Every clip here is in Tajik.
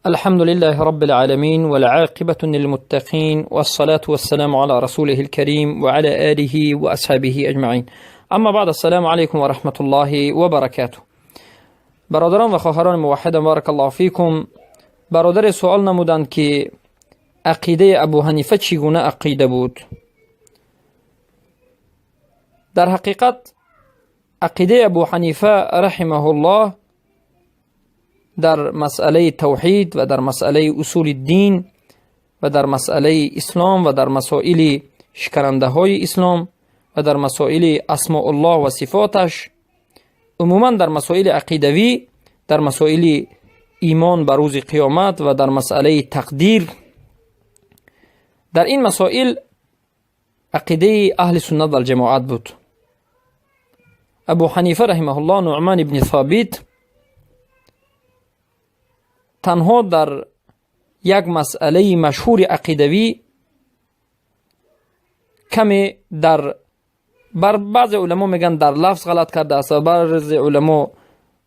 الحمد لله رب العالمين، والعاقبة للمتقين، والصلاة والسلام على رسوله الكريم وعلى آله وأصحابه أجمعين. أما بعد، السلام عليكم ورحمة الله وبركاته. برادران و خواهران موحد، بارك الله فيكم. برادر سوال نمودند که عقیده ابو حنیفه چگونه عقیده بود. در حقیقت عقیده ابو حنیفه رحمه الله در مسئله توحید و در مسئله اصول دین و در مسئله اسلام و در مسائل شکننده های اسلام و در مسائل اسماء الله و صفاتش، عموما در مسائل عقیدوی، در مسائل ایمان به روز قیامت و در مسئله تقدیر، در این مسائل عقیده اهل سنت و الجماعت بود. ابو حنیفه رحمه الله، نعمان ابن ثابت، танҳо дар як масъалаи машҳури ақидавӣ каме дар бар баъзе уламо мегӯянд, дар лафз ғалат кардааст ва баъзе уламо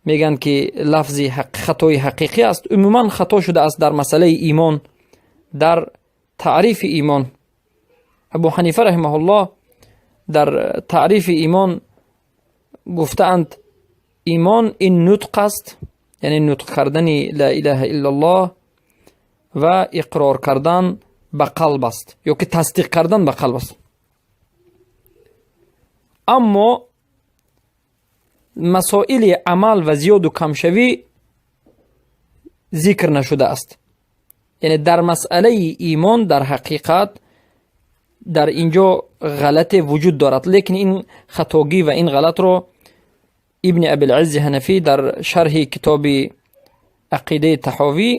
мегӯянд, ки лафзи хатои ҳақиқӣ аст. Умуман хато шудааст дар масъалаи имон, дар таърифи имон. Абу Ҳанифа раҳимаҳуллоҳ дар таърифи имон гуфтаанд: имон ин нутқ аст, яъне нутқ кардани ла илаҳа иллаллоҳ ва иқрор кардан ба қалб аст ё ки тасдиқ кардан ба қалб аст. Аммо масоили амал ва зиёду камшавӣ зикр нашудааст. Яъне дар масъалаи имон дар ҳақиқат дар ин ҷо ғалате вуҷуд дорад, лекин ин хатогӣ ва ин ғалатро Ибни Абилиззи Ҳанафӣ дар шарҳи китоби Ақидаи Таҳовӣ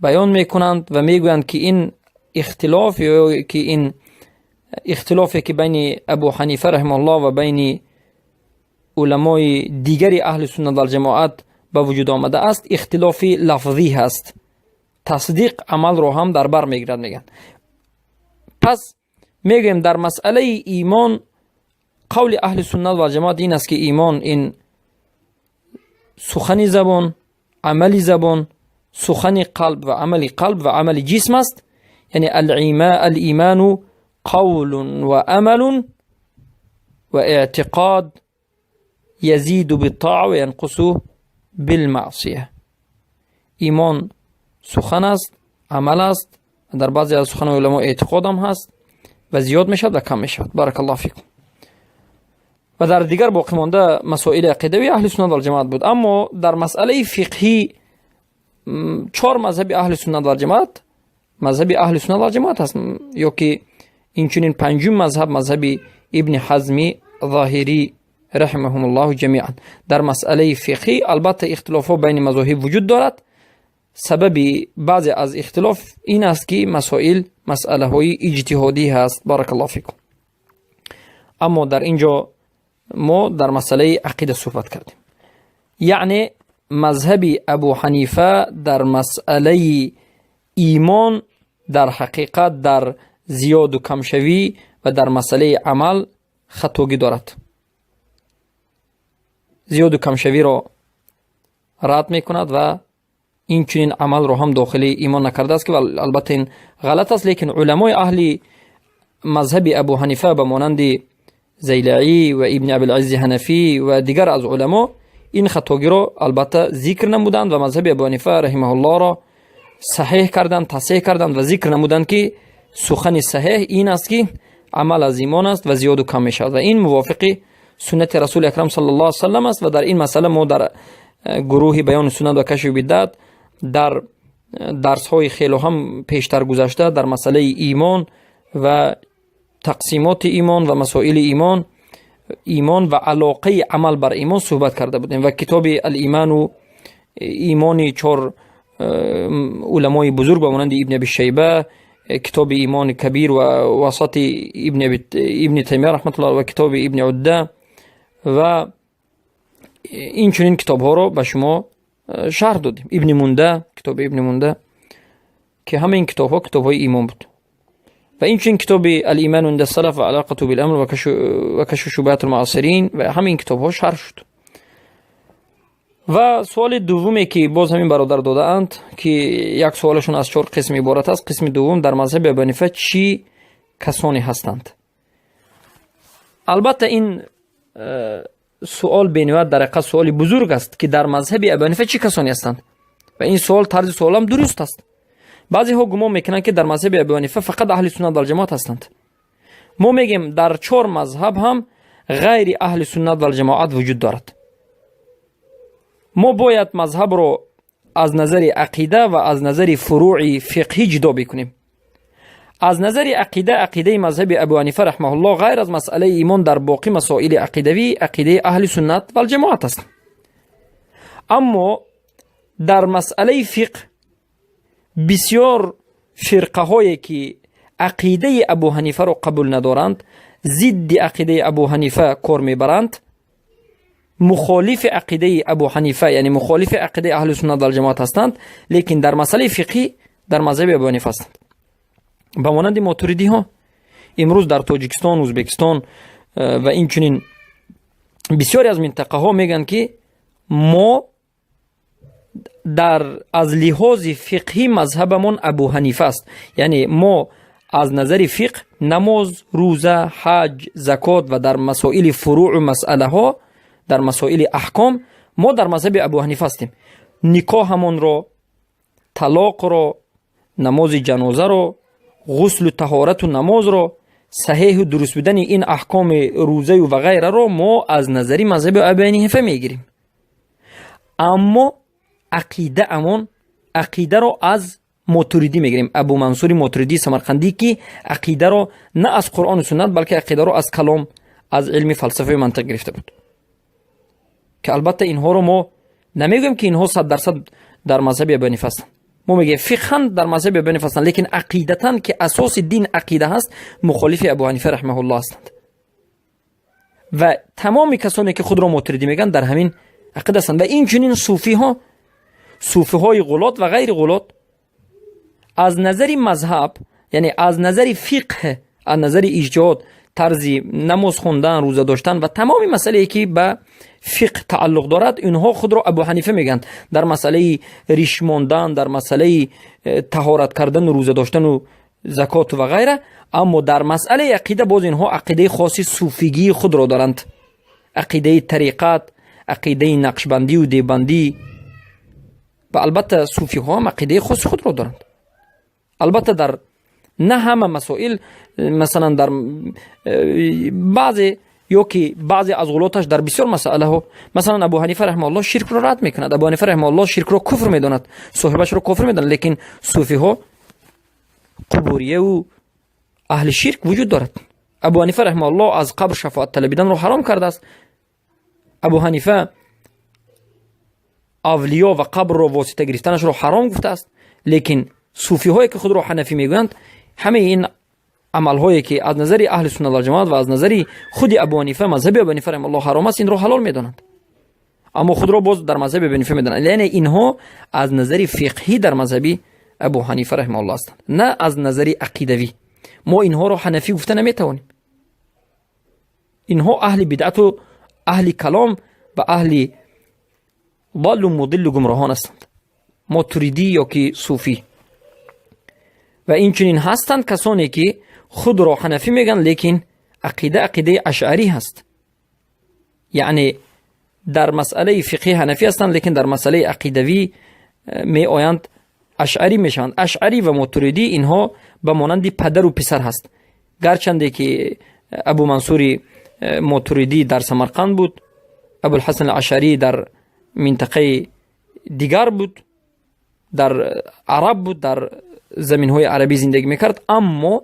баён мекунанд ва мегӯянд, ки ин ихтилоф ё ки ин ихтилофе, ки байни Абу Ҳанифа раҳимаҳуллоҳ ва байни уламои дигари аҳли суннат валҷамоат ба вуҷуд омадааст, ихтилофи лафзӣ ҳаст, тасдиқ амалро ҳам дар бар мегирад, мегӯянд. Пас мегӯем, дар масъалаи имон қавли аҳли суннат валҷамоат ин аст, ки имон ин сухани забон, амали забон, сухани қалб ва амали қалб ва амали ҷисм аст. Яъне الإيمان قول وعمل واعتقاد يزيد بالطاعة وينقص بالمعصية. Имон сухан аст, амал аст, дар баъзе аз суханои уламо эътиқодам ҳаст ва зиёд мешавад ва кам мешавад. Барак Аллоҳ фикум. Ва дар дигар боқимонда масоили ақидавӣ аҳли суннат валҷамоат буд. Аммо дар масъалаи фиқҳӣ чор мазҳаби аҳли суннат валҷамоат мазҳаби аҳли суннат валҷамоат аст, ё ки инчунин панҷум мазҳаб, мазҳаби Ибни Ҳазми Зоҳирӣ раҳимаҳумуллоҳу ҷамиан. Дар масъалаи фиқҳӣ албатта ихтилофҳо байни мазоҳиб вуҷуд дорад. Сабаби баъзе аз ихтилоф ин аст, ки масоил масъалаҳои иҷтиҳодӣ ҳаст. Баракаллоҳу фикум. Аммо дар ин ҷо мо дар масъалаи ақида суҳбат кардем. Яъне мазҳаби Абу Ҳанифа дар масъалаи имон дар ҳақиқат дар зиёду камшавӣ ва дар масъалаи амал хатогӣ дорад, зиёду камшавиро рад мекунад ва инчунин амалро ҳам дохили имон накардааст, ки албатта ин ғалат аст. Лекин уламои аҳли мазҳаби Абу Ҳанифа ба монанди Зайлаӣ ва Ибни Абилиззи Ҳанафӣ ва дигар аз уламо ин хатогиро албатта зикр намуданд ва мазҳаби Абу Ҳанифа раҳимаҳуллоҳро саҳеҳ карданд, тасҳеҳ карданд ва зикр намуданд, ки сухани саҳеҳ ин аст, ки амал аз имон аст ва зиёду кам мешавад ва ин мувофиқи суннати Расули Акрам саллаллоҳу алайҳи васаллам аст. Ва дар ин масъала мо дар гурӯҳи баёни суннат ва кашфи бидъат дар дарсҳои хело ҳам пештар гузашта дар масъалаи имон ва тақсимоти имон ва масоили имон, имон ва алоқаи амал бар имон суҳбат карда будем ва китоби Алиману, имони чор уламои бузург ба монанди Ибни Аби Шайба, китоби Имони Кабир ва Васати Ибни Таймия раҳматуллоҳ ва китоби Ибни Удда ва инчунин китобҳоро ба шумо шарҳ додем. Ибни Мунда, китоби Ибни Мунда, ки ҳама ин китобҳо китобҳои имон буд, ва инчунин китоби Алиману инда салаф ва алоқату биламр ва кашфу шубҳат алмуасирин ва ҳама ин китобҳо шарҳ шуд. Ва суоли дуввуме, ки боз ҳамин бародар додаанд, ки як суолашон аз чор қисм иборат аст. Қисми дуввум: дар мазҳаби Абу Ҳанифа чӣ касоне ҳастанд? Албатта, ин суол бениҳоят дар ҳақиқат суоли бузург аст, ки дар мазҳаби Абу Ҳанифа чӣ касоне ҳастанд. Ва ин суол, тарзи суолам дуруст аст. Баъзеҳо гумон мекунанд, ки дар мазҳаби Абу Ҳанифа фақат аҳли суннат валҷамоат ҳастанд. Мо мегем, дар чор мазҳаб ҳам ғайри аҳли суннат валҷамоат вуҷуд дорад. Мо бояд мазҳабро аз назари ақида ва аз назари фурӯи фиқҳӣ ҷудо бикунем. Аз назари ақида, ақидаи мазҳаби Абу Ҳанифа раҳмаҳуллоҳ ғайр аз масъалаи имон дар боқӣ масоили ақидавӣ ақидаи аҳли суннат валҷамоат аст. Аммо дар масъалаи фиқҳ бисёр фирқаҳое, ки ақидаи Абу Ҳанифаро қабул надоранд, зидди ақидаи Абу Ҳанифа кор мебаранд, мухолифи ақидаи Абу Ҳанифа, яъне мухолифи ақидаи аҳли суннат валҷамоат ҳастанд, лекин дар масъалаи фиқҳӣ дар мазҳаби Абу Ҳанифа ҳастанд. Ба монанди мотуридиҳо имрӯз дар Тоҷикистон, Ӯзбекистон ва инчунин бисёре аз минтақаҳо мегӯянд, ки мо дар аз лиҳози фиқҳӣ мазҳабамон Абу Ҳанифа аст, яъне мо аз назари фиқҳ намоз, рӯза, ҳаҷ, закот ва дар масоили фурӯъу масъалаҳо, дар масоили аҳком мо дар мазҳаби Абу Ҳанифа ҳастем. Никоҳамонро, талоқро, намози ҷанозаро, ғуслу таҳорату намозро, саҳеҳу дуруст будани ин аҳкоми рӯзаю ва ғайраро мо аз назари мазҳаби Абу Ҳанифа мегирем, аммо ақидаамон, ақидаро аз Мотуридӣ мегирем, Абу Мансури Мотуридии Самарқандӣ, ки ақидаро на аз Қуръону суннат, балки ақидаро аз калом, аз илми фалсафаи мантиқ гирифта буд. Ки албатта инҳоро мо намегӯем, ки инҳо 100% дар мазҳаби Абу Ҳанифа ҳастанд. Мо мегӯем, фиқҳан дар мазҳаби Абу Ҳанифа ҳастанд, лекин ақидатан, ки асоси дин ақида ҳаст, мухолифи Абу Ҳанифа раҳмаҳуллоҳ ҳастанд. Ва тамоми касоне, ки худро мотуридӣ мегӯянд, дар ҳамин ақида ҳастанд. Ва инчунин суфиҳо, суфиҳои ғулот ва ғайри ғулот аз назари мазҳаб, яъне аз назари фиқҳ, аз назари иҷтиҳод, тарзи намоз хондан, рӯза доштан ва тамоми масъалае, ки ба фиқҳ тааллуқ дорад, инҳо худро Абу Ҳанифа мегӯянд. Дар масъалаи риш мондан, дар масъалаи таҳорат кардану рӯза доштану закоту ва ғайра. Аммо дар масъалаи ақида боз инҳо ақидаи хоси суфигии худро доранд, ақидаи тариқат, ақидаи нақшбандию девбандӣ. Ва албатта суфиҳо ҳам ақидаи хоси худро доранд. Албатта, дар на ҳама масоил, масалан, дар баъзе ё ки баъзе аз ғулоташ дар бисёр масъалаҳо. Масалан, Абу Ҳанифа раҳмауллоҳ ширкро рад мекунад, Абу Ҳанифа раҳмауллоҳ ширкро куфр медонад, соҳибашро кофир медонад, лекин суфиҳо қубурияву аҳли ширк вуҷуд дорад. Абу Ҳанифа раҳмауллоҳ аз қабр шафоат талабиданро ҳаром кардааст. Абу Ҳанифа авлиё ва қабрро восита гирифтанашро ҳаром гуфтааст, лекин суфиҳое, ки худро ҳанафӣ мегӯянд, ҳамаи ин амалҳое, ки аз назари аҳли суннат валҷамоат ва аз назари худи Абу Ҳанифа, мазҳаби Абу Ҳанифа раҳимауллоҳ ҳаром аст, инро ҳалол медонанд, аммо худро боз дар мазҳаби Абу Ҳанифа медонанд. Яъне инҳо аз назари фиқҳӣ дар мазҳаби Абу Ҳанифа раҳимауллоҳ ҳастанд, на аз назари ақидавӣ. Мо инҳоро ҳанафӣ гуфта наметавонем. Инҳо аҳли бидъату аҳли калом ва аҳли даллу мудиллу гумроҳон ҳастанд, мотуридӣ ё ки суфӣ. Ва инчунин ҳастанд касоне, ки худро ҳанафӣ мегӯянд, лекин ақида ақидаи ашъарӣ ҳаст, яъне дар масъалаи фиқҳӣ ҳанафӣ ҳастанд, лекин дар масъалаи ақидавӣ меоянд, ашъарӣ мешаванд. Ашъарӣ ва мотуридӣ инҳо ба монанди падару писар ҳаст. Гарчанде ки Абу Мансури Мотуридӣ дар Самарқанд буд, Абулҳасан Ашъарӣ дар минтақаи дигар буд, дар араб буд, дар заминҳои арабӣ зиндагӣ мекард, аммо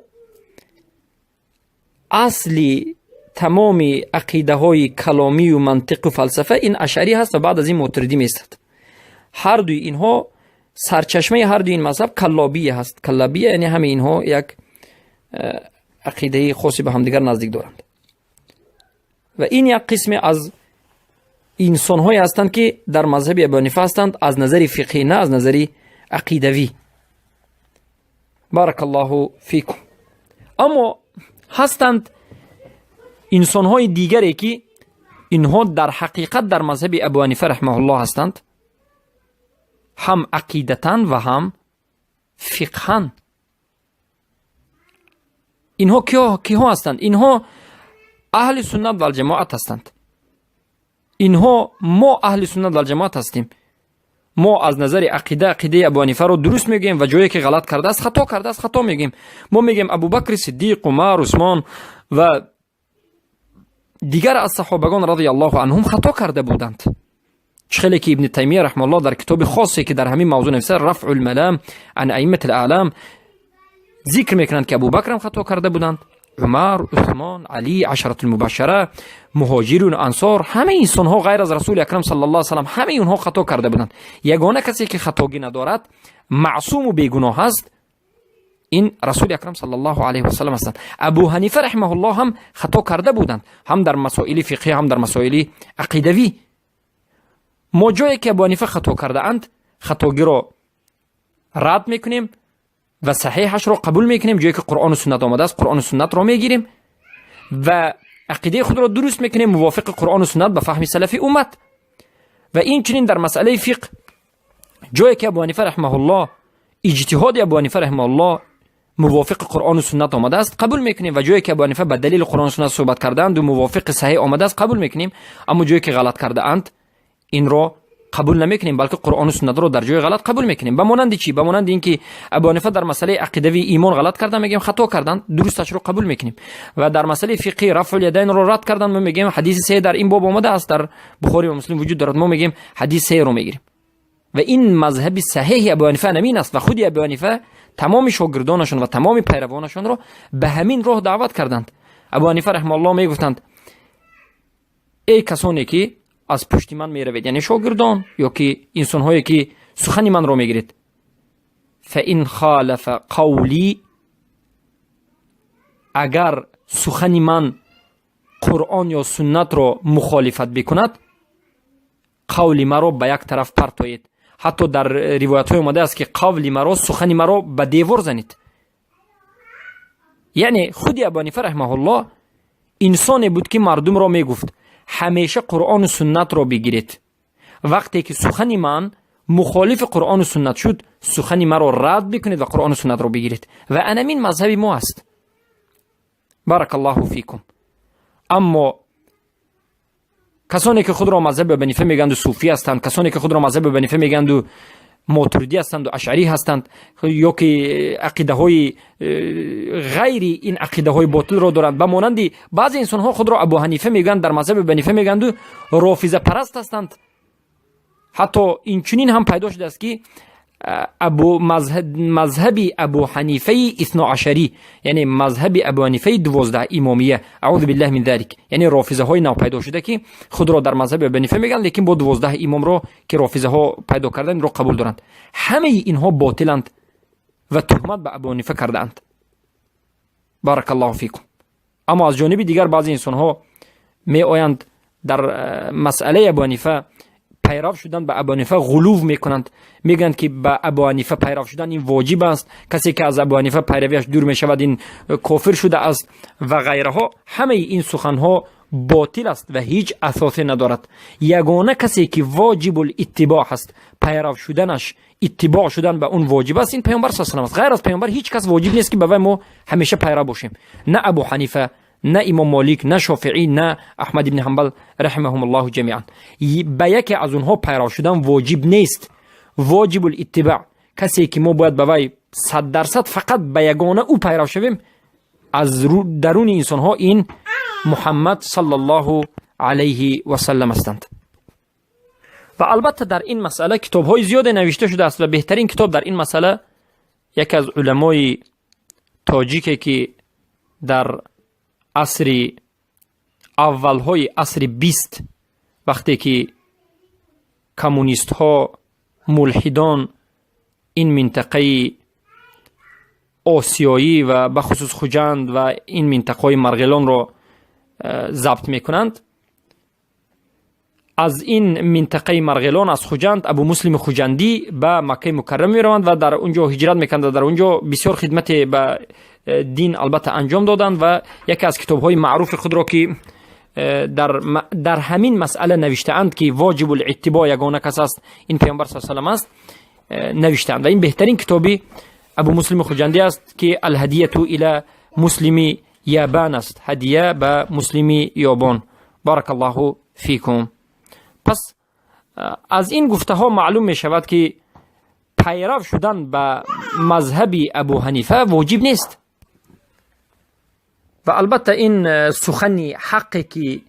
асли тамоми ақидаҳои каломию мантиқу фалсафа ин ашъарӣ ҳаст ва баъд аз ин мотуридӣ меистад. Ҳардуи инҳо, сарчашмаи ҳардуи ин мазҳаб каллобия ҳаст. Каллобия, яъне ҳамаи инҳо як ақидаи хоси ба ҳамдигар наздик доранд. Ва ин як қисме аз инсонҳое ҳастанд, ки дар мазҳаби Абу Ҳанифа ҳастанд аз назари фиқҳӣ, на аз назари ақидавӣ. Баракаллоҳу фикум. Аммо ҳастанд инсонҳои дигаре, ки Инҳо дар ҳақиқат дар мазҳаби Абу Ҳанифа раҳимаҳуллоҳ ҳастанд, ҳам ақидатан ва ҳам фиқҳан. Инҳо киҳо ҳастанд? Инҳо аҳли суннат валҷамоат ҳастанд. Инҳо мо аҳли суннат валҷамоат ҳастем. Мо аз назари ақида ақидаи Абу Ҳанифаро дуруст мегӯем ва ҷое ки ғалат кардааст, хато кардааст, хато мегӯем. Мо мегӯем, Абубакри Сиддиқ, Умар, Усмон ва дигар аз саҳобагон радиаллоҳу анҳум хато карда буданд. Чӣ хеле ки Ибни Таймия раҳимауллоҳ дар китоби хосе, ки дар ҳамин мавзӯъ нависа, Рафъул малам ан аиммати алам, зикр мекунанд, ки Абубакрам хато карда буданд, Умар, Усмон, Али, ашаратул мубашшара, муҳоҷирун, ансор, ҳамаи инсонҳо ғайр аз Расули Акрам саллаллоҳу алайҳи васаллам, ҳамаи онҳо хато карда буданд. Ягона касе ки хатогӣ надорад, маъсуму бегуноҳ аст, ин Расули Акрам саллаллоҳу алайҳи васаллам ҳастанд. Абу Ҳанифа раҳимаҳуллоҳ ҳам хато карда буданд, ҳам дар масоили фиқҳӣ, ҳам дар масоили ақидавӣ. Мо ҷое ки Абу Ҳанифа хато кардаанд, хатогиро рад мекунем ва саҳеҳашро қабул мекунем. Ҷое ки Қуръону суннат омадааст, Қуръону суннатро мегирем ва ақидаи худро дуруст мекунем мувофиқи Қуръону суннат, ба фаҳми салафи уммат. Ва инчунин дар масъалаи фиқҳ, ҷое ки Абу Ҳанифа раҳимаҳуллоҳ, иҷтиҳоди Абу Ҳанифа раҳимаҳуллоҳ мувофиқи Қуръону суннат омадааст, қабул мекунем ва ҷое ки Абу Ҳанифа ба далели Қуръону суннат суҳбат кардаанду мувофиқи саҳеҳ омадааст, қабул мекунем. Аммо ҷое ки ғалат кардаанд, инро қабул намекунем, балки Қуръону суннатро дар ҷои ғалат қабул мекунем. Ба монанди чӣ? Ба монанди ин ки Абу Ҳанифа дар масъалаи ақидавии имон ғалат кардан, мегӯем, хато карданд, дурусташро қабул мекунем. Ва дар масъалаи фиқҳӣ рафъул ядайнро рад карданд, мо мегӯем, ҳадиси саҳеҳ дар ин боб омадааст, дар Бухорӣ ва Муслим вуҷуд дорад, мо мегӯем, ҳадиси саҳеҳро мегирем. Ва ин мазҳаби саҳеҳи Абу Ҳанифа ҳамин аст ва худи Абу Ҳанифа тамоми шогирдонашон ва тамоми пайравонашонро ба ҳамин роҳ даъват карданд. Абу Ҳанифа раҳимауллоҳ мегуфтанд: «Эй касоне ки аз пушти ман меравед, яъне шогирдон ё ки инсонҳое ки сухани манро мегиред, фаин халафа қавлӣ, агар сухани ман Қуръон ё суннатро мухолифат бикунад, қавли маро ба як тараф партоед». Ҳатто дар ривоятҳое омадааст, ки қавли маро, сухани маро ба девор занед. Яъне худи Абу Ҳанифа раҳимаҳуллоҳ инсоне буд, ки мардумро мегуфт: «Ҳамеша Қуръону суннатро бигиред. Вақте ки сухани ман мухолифи Қуръону суннат шуд, сухани маро рад бикунед ва Қуръону суннатро бигиред». Ва анамин мазҳаби мо аст, баракаллоҳу фикум. Аммо касоне ки худро мазҳаби Абу Ҳанифа мегӯянду суфӣ ҳастанд, касоне ки худро мазҳаби Абу Ҳанифа мегӯянду мотуридӣ ҳастанду ашъарӣ ҳастанд ё ки ақидаҳои ғайри ин ақидаҳои ботилро доранд, ба монанди баъзе инсонҳо худро Абу Ҳанифа мегӯянд, дар мазҳаби Абу Ҳанифа мегӯянду рофизапараст ҳастанд. Ҳатто инчунин ҳам пайдо шудааст, ки мазҳаби Абу Ҳанифаи исноашарӣ, яъне мазҳаби Абу Ҳанифаи 12 имомия, аузу биллаҳ мин залик, яъне рофизаҳои навпайдо шуда, ки худро дар мазҳаби Абу Ҳанифа мегӯянд, лекин бо 12 имомро, ки рофизаҳо пайдо кардан, инро қабул доранд. Ҳамаи инҳо ботиланд ва туҳмат ба Абу Ҳанифа кардаанд, баракаллоҳу фикум. Аммо аз ҷониби дигар баъзе инсонҳо меоянд, дар масъалаи Абу Ҳанифа, пайрав шудан ба Абу Ҳанифа ғулув мекунанд. Мегӯянд, ки ба Абу Ҳанифа пайрав шудан ин воҷиб аст, касе ки аз Абу Ҳанифа пайравиаш дур мешавад, ин кофир шудааст ва ғайраҳо. Ҳамаи ин суханҳо ботил аст ва ҳеҷ асосе надорад. Ягона касе ки воҷибул иттибоъ ҳаст, пайрав шуданаш, иттибоъ шудан ба он воҷиб аст, ин Паёмбар са салам аст. Ғайр аз Паёмбар ҳеҷ кас воҷиб нест, ки ба вай мо ҳамеша пайрав бошем: на Абу Ҳанифа, на Имом Молик, на Шофиӣ, на Аҳмад ибни Ҳамбал раҳимаҳумуллоҳу ҷамиан. Ба яке аз онҳо пайрав шудан воҷиб нест. Воҷибул иттибоъ, касе ки мо бояд ба вай 100% фақат ба ягона ӯ пайрав шавем аз даруни инсонҳо, ин Муҳаммад саллаллоҳу алайҳи васаллам ҳастанд. Ва албатта дар ин масъала китобҳои зиёде навишта шудааст ва беҳтарин китоб дар ин масъала яке аз уламои тоҷике, ки дар асри аввалҳои асри 20, вақте ки коммунистҳо, мулҳидон ин минтақаи осиёӣ ва бахусус Хуҷанд ва ин минтақаҳои Марғилонро забт мекунанд, аз ин минтақаи Марғилон, аз Хуҷанд, Абу Муслими Хуҷандӣ ба Маккаи Мукаррама мераванд ва дар он ҷо ҳиҷрат мекунанд ва дар он ҷо бисёр хидмате ба дин албатта анҷом доданд ва яке аз китобҳои маъруфи худро, ки Дар ҳамин масъала навиштаанд, ки воҷибул иттибоъ ягона кас аст, ин паёмбар с салам аст, навиштаанд. Ва ин беҳтарин китоби Абу Муслими Хуҷандӣ аст, ки Алҳадияту ила Муслими Ябан аст, ҳадия ба Муслими Ёбон. Баракаллоҳу фикум. Пас аз ин гуфтаҳо маълум мешавад, ки пайрав шудан ба мазҳаби Абу Ҳанифа воҷиб нест. Ва албатта, ин сухани ҳаққе, ки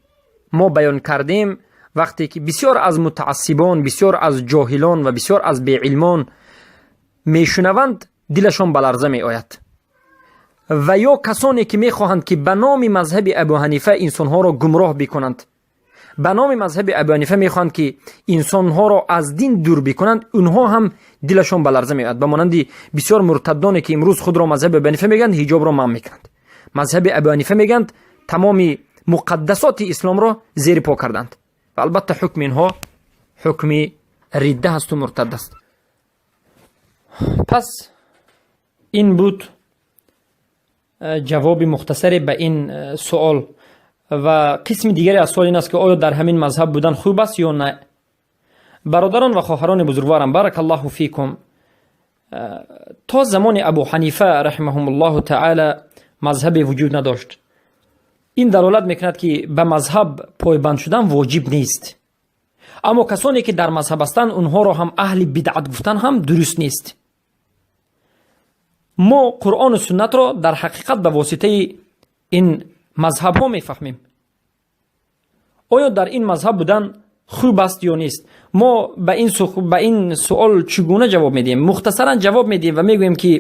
мо баён кардем, вақте ки бисёр аз мутаассибон, бисёр аз ҷоҳилон ва бисёр аз беилмон мешунаванд, дилашон ба ларза меояд. Ва ё касоне, ки мехоҳанд, ки ба номи мазҳаби Абу Ҳанифа инсонҳоро гумроҳ бикунанд, ба номи мазҳаби Абу Ҳанифа мехоҳанд, ки инсонҳоро аз дин дур бикунанд, онҳо ҳам дилашон ба ларза меояд. Ба монанди бисёр муртаддоне, ки имрӯз худро мазҳаби Абу Ҳанифа мегӯянд, ҳиҷобро манъ мекунанд, мазҳаби Абу Ҳанифа мегӯянд, тамоми муқаддасоти исломро зери по карданд. Ва албатта, ҳукми инҳо ҳукми ридда ҳасту муртад аст. Пас ин буд ҷавоби мухтасаре ба ин суол. Ва қисми дигаре аз суол ин аст, ки оё дар ҳамин мазҳаб будан хуб аст ё на? Бародарон ва хоҳарони бузургворам, баракаллоҳу фикум, то замони Абу Ҳанифа раҳимаҳумуллоҳу таала мазҳабе вуҷуд надошт. Ин далолат мекунад, ки ба мазҳаб пойбанд шудан воҷиб нест. Аммо касоне, ки дар мазҳаб ҳастанд, онҳоро ҳам аҳли бидъат гуфтан ҳам дуруст нест. Мо Қуръону суннатро дар ҳақиқат ба воситаи ин мазҳабҳо мефаҳмем. Оё дар ин мазҳаб будан хуб аст ё нест? Мо ба ин суол чӣ гуна ҷавоб медиҳем? Мухтасаран ҷавоб медиҳем ва мегӯем, ки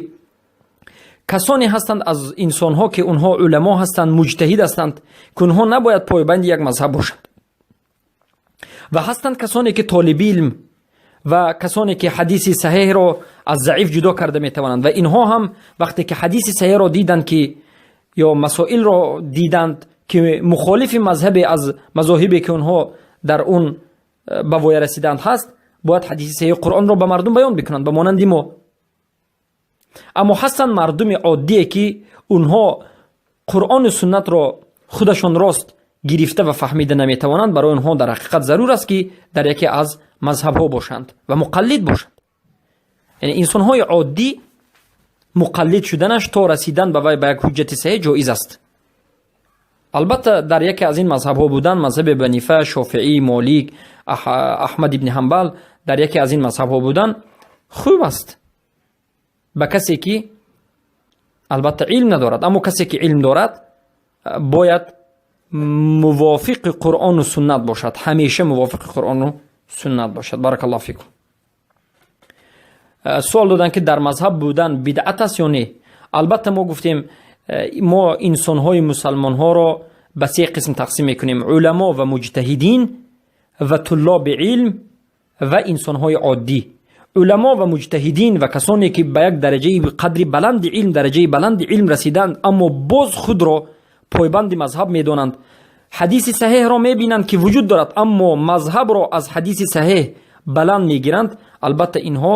касоне ҳастанд аз инсонҳо, ки онҳо уламо ҳастанд, муҷтаҳид ҳастанд, ки онҳо набояд пойбанди як мазҳаб бошанд. Ва ҳастанд касоне, ки толиби илм ва касоне, ки ҳадиси саҳеҳро аз заиф ҷудо карда метавонанд. Ва инҳо ҳам вақте ки ҳадиси саҳеҳро диданд, ки ё масоилро диданд, ки мухолифи мазҳабе аз мазоҳибе, ки онҳо дар он ба воя расиданд, ҳаст, бояд ҳадиси саҳеҳи Қуръонро ба мардум баён бикунанд, ба монанди мо. Аммо ҳастанд мардуми оддие, ки онҳо Қуръону суннатро худашон рост гирифта ва фаҳмида наметавонанд. Барои онҳо дар ҳақиқат зарур аст, ки дар яке аз мазҳабҳо бошанд ва муқаллид бошанд. Яъне инсонҳои оддӣ муқаллид шуданаш то расидан ба вай ба як ҳуҷҷати саҳеҳ ҷоиз аст. Албатта, дар яке аз ин мазҳабҳо будан, мазҳаби Абу Ҳанифа, Шофиӣ, Молик, Аҳмад ибни Ҳанбал, дар яке аз ин мазҳабҳо будан хуб аст ба касе, ки албатта илм надорад. Аммо касе, ки илм дорад, бояд мувофиқи Қуръону суннат бошад, ҳамеша мувофиқи Қуръону суннат бошад. Баракаллоҳу фикум. Суол доданд, ки дар мазҳаб будан бидъат аст ё не? Албатта, мо гуфтем, мо инсонҳои мусалмонҳоро ба се қисм тақсим мекунем: уламо ва муҷтаҳидин ва туллоби илм ва инсонҳои оддӣ. Уламо ва муҷтаҳидин ва касоне, ки ба як дараҷаи қадри баланди илм, дараҷаи баланди илм расиданд, аммо боз худро пойбанди мазҳаб медонанд, ҳадиси саҳеҳро мебинанд, ки вуҷуд дорад, аммо мазҳабро аз ҳадиси саҳеҳ баланд мегиранд, албатта, инҳо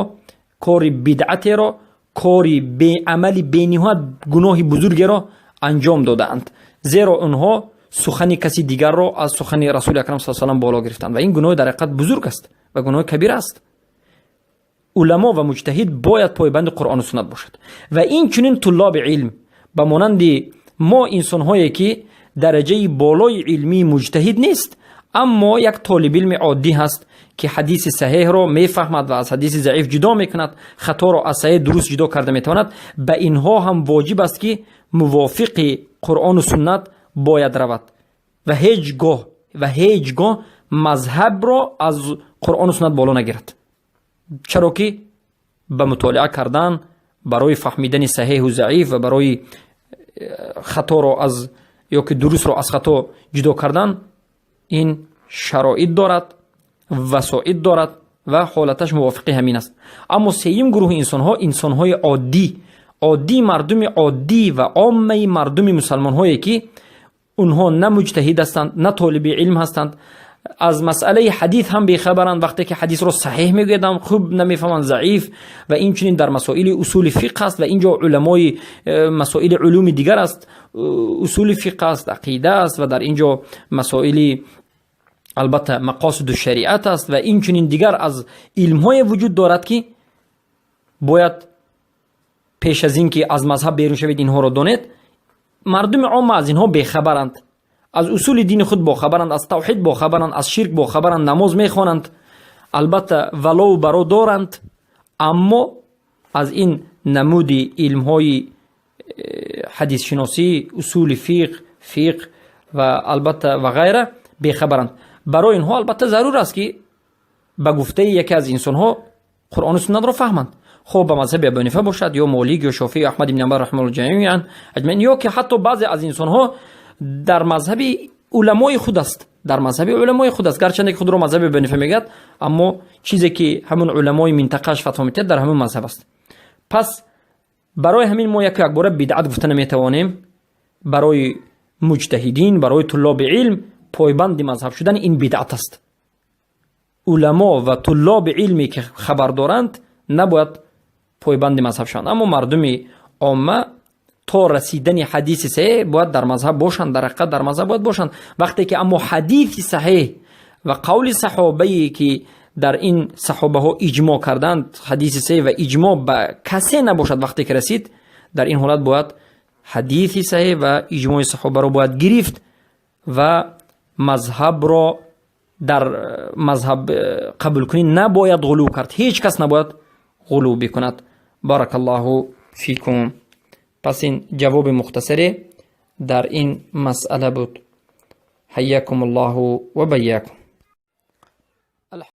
кори бидъатеро, кори беамали бениҳоят гуноҳи бузургеро анҷом додаанд, зеро онҳо сухани каси дигарро аз сухани Расули Акрам с салам боло гирифтанд. Ва ин гуноҳи дар ҳақиқат бузург аст ва гуноҳи кабира аст. Уламо ва муҷтаҳид бояд пойбанди Қуръону суннат бошад. Ва инчунин туллоби илм, ба монанди мо инсонҳое, ки дараҷаи болои илмии муҷтаҳид нест, аммо як толибилми оддӣ ҳаст, ки ҳадиси саҳеҳро мефаҳмад ва аз ҳадиси заиф ҷудо мекунад, хаторо аз саҳеҳ дуруст ҷудо карда метавонад, ба инҳо ҳам воҷиб аст, ки мувофиқи Қуръону суннат бояд равад ва ҳеҷ гоҳ мазҳабро аз Қуръону суннат боло нагирад, чаро ки ба мутолиа кардан барои фаҳмидани саҳеҳу заиф ва барои хаторо аз ё ки дурустро аз хато ҷудо кардан ин шароит дорад, васоит дорад ва ҳолаташ мувофиқи ҳамин аст. Аммо сеюм гурӯҳи инсонҳо, инсонҳои оддӣ, оддӣ, мардуми оддӣ ва оммаи мардуми мусалмонҳое, ки онҳо на муҷтаҳид ҳастанд, на толиби илм ҳастанд. Аз масъалаи ҳадис ҳам бехабаранд. Вақте ки ҳадисро саҳеҳ мегӯяд, ҳам хуб намефаҳманд, заиф. Ва инчунин дар масоили усули фиқҳ аст ва инҷо уламои масоили улуми дигар аст, усули фиқҳ аст, ақида аст ва дар инҷо масоили, албатта, мақосиду шариат аст ва инчунин дигар аз илмҳое вуҷуд дорад, ки бояд пеш аз ин ки аз мазҳаб берун шавед, инҳоро донед. Мардуми омма аз инҳо бехабаранд. Аз усули дини худ бохабаранд, аз тавҳид бохабаранд, аз ширк бохабаранд, намоз мехонанд, албатта, валову баро доранд, аммо аз ин намуди илмҳои ҳадисшиносӣ, усули фиқҳ, фиқҳ ва, албатта, ва ғайра бехабаранд. Барои инҳо, албатта, зарур аст, ки ба гуфтаи яке аз инсонҳо Қуръону суннатро фаҳманд, хоб ба мазҳаби Абу Ҳанифа бошад ё Молик ё Шофеъ ё Аҳмад ибн Ҳанбал раҳимаҳуллоҳ ҷамиан аҷмаин, ё ки ҳатто баъзе аз инсонҳо дар мазҳаби уламои худ аст, дар мазҳаби уламои худ аст, гарчанде ки худро мазҳаби Абу Ҳанифа мегӯяд, аммо чизе ки ҳамун уламои минтақааш фатво метиҳад, дар ҳамун мазҳаб аст. Пас барои ҳамин мо яку якбора бидъат гуфта наметавонем. Барои муҷтаҳидин, барои туллоби илм пойбанди мазҳаб шудан ин бидъат аст. Уламо ва туллоби илме ки хабар доранд, набояд пойбанди мазҳаб шаванд, аммо мардуми омма то расидани ҳадиси саҳеҳ бояд дар мазҳаб бошанд, дар ҳақиқат дар мазҳаб бояд бошанд. Вақте ки аммо ҳадиси саҳеҳ ва қавли саҳобае, ки дар ин саҳобаҳо иҷмо карданд, ҳадиси саҳеҳ ва иҷмо ба касе набошад, вақте ки расид, дар ин ҳолат бояд ҳадиси саҳеҳ ва иҷмои саҳобаро бояд гирифт ва мазҳабро дар мазҳаб қабулкунӣ набояд ғулув кард, ҳеҷ кас набояд ғулув бикунад. Баракаллоҳу фикум. Пас ин ҷавоби мухтасаре дар ин масъала буд. Ҳайякум Аллоҳу ва байякум.